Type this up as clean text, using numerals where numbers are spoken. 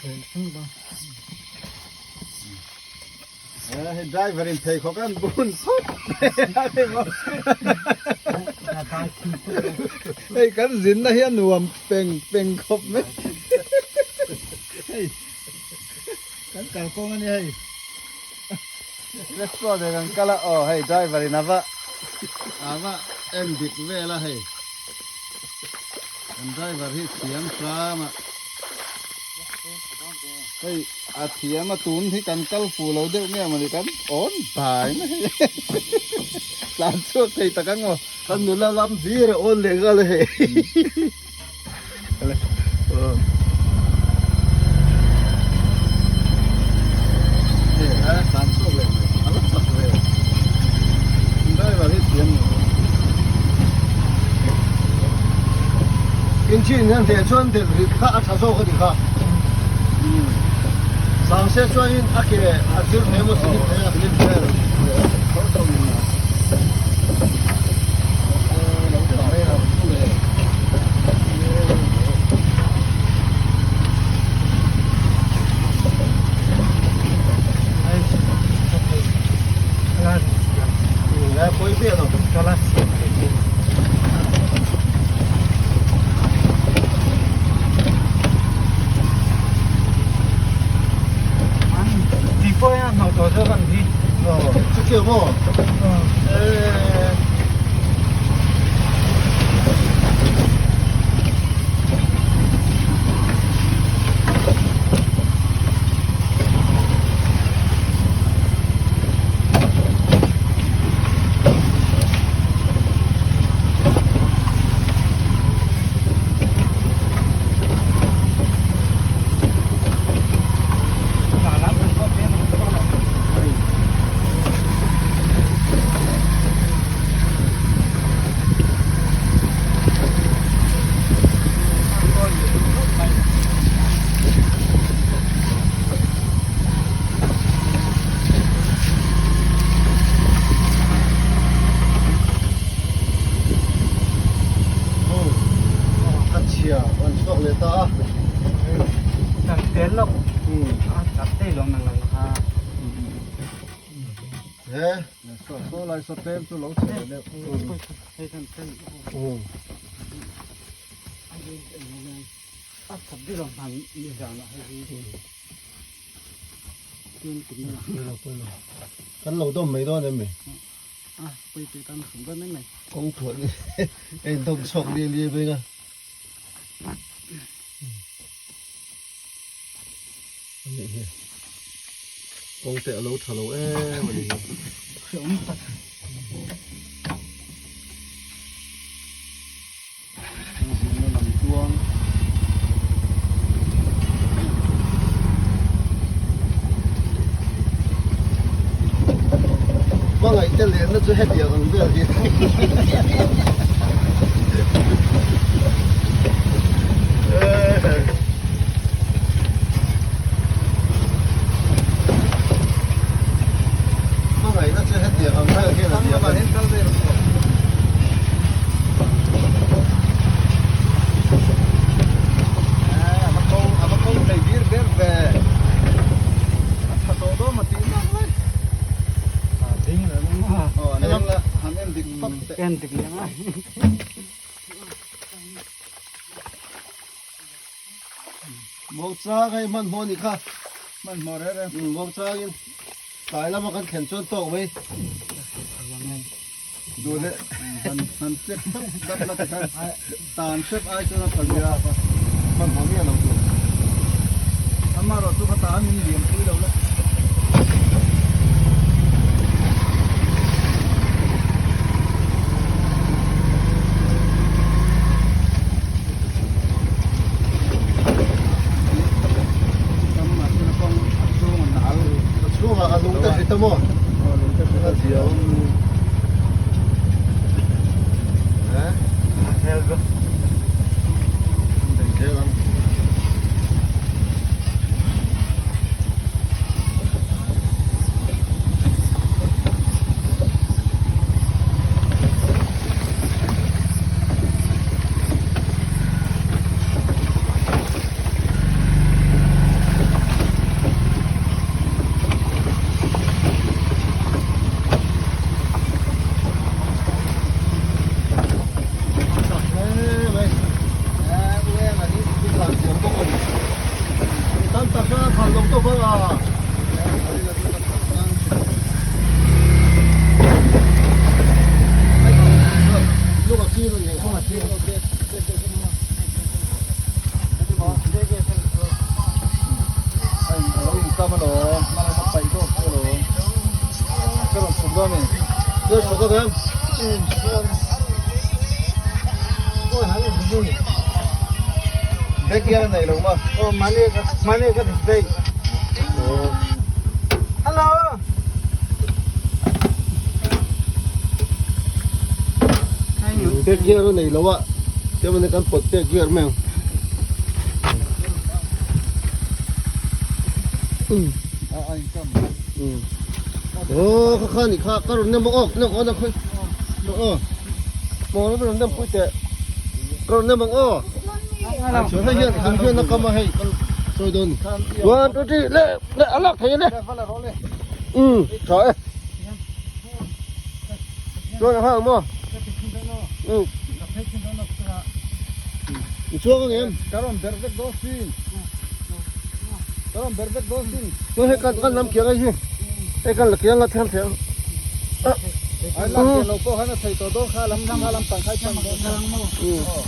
Hei driver in pheikhawk an bun sawt hei kan zinna hi a nuam peng peng khawp mai hei kan kalkawng a ni hei restaurant ah kan kal a aw hei driver in ava ava en dik vel a hei kan driver hi thiam hram a. Hei a thiam a tun hi kan kal fu lo deuh nge mawni kan awn bai mai hei tlan chhuak thei tak ang maw. Kan nula lam hlir a awn leh nghal a hei. Hei a tlan chhuak leh mai a la chak ve driver hi thiam lo. Engine hian hleh chuan delh rit kha a tha zawk a ni kha. Sang se chuanin a ke a zir thei emaw slip thei a. Slip vel tho tho in a lo tha mai a. Pawi miah lo. Chu maw? A chhia an chhuak leh ta a. Kan tel lo. A tak te lo nang nang kha. He. Saw saw lai saw tlem chu lo chhe deuh. Hei kan tel. A thap deuh lo hman ni zan ah hei hi. Kan lo dawm mai dawn em mi? Kawng thuah ni a in dawm chhuak liai liai mai a. Ani hi kawng te a lo tha lo em ani hi. Zirna lam chuan hmangaih te lenna chu hetiang ang vel hi hmangaihna chu hetiang ang vel hian a nia. Mawngchang hei hmanhmawh a nih kha hmanhmawh reng reng mawngchangin tlai lama kan thlen chuan tawk mai. Duh leh han han check dap dap la tikhan tan hrep ai chuan a tha zia a hmanhmawh miah lo tur. Amaherawh chu kha tan min liam pui lo la. A chhungah a lung te hrit a maw? Aw lung te hrit a zia awm. Eh? Hel go. Dei zel ang. tak a khalh lo tawp a. Hello. Back gear a nei lo a chuan kan pawt back gear mai ang. Aw kha kha ni kha ka rawn nem ang aw nem aw nem aw maw ka rawn nem pui teh ka rawn nem ang aw chuan hei hian heng hian a kam a hei kan sawi dawn one two three le le a lak thei a le um tha e chuan a hang maw um i chuang ang em Ka rawn ber vek dawn sin ka rawn ber vek dawn sin chuan hei kan kan lam kiang ai hi hei kan la kiang a thiam thiam ai lak kiang lo pawh khan a thei tawh dawn kha lam kha lampang kha i pan dawn um.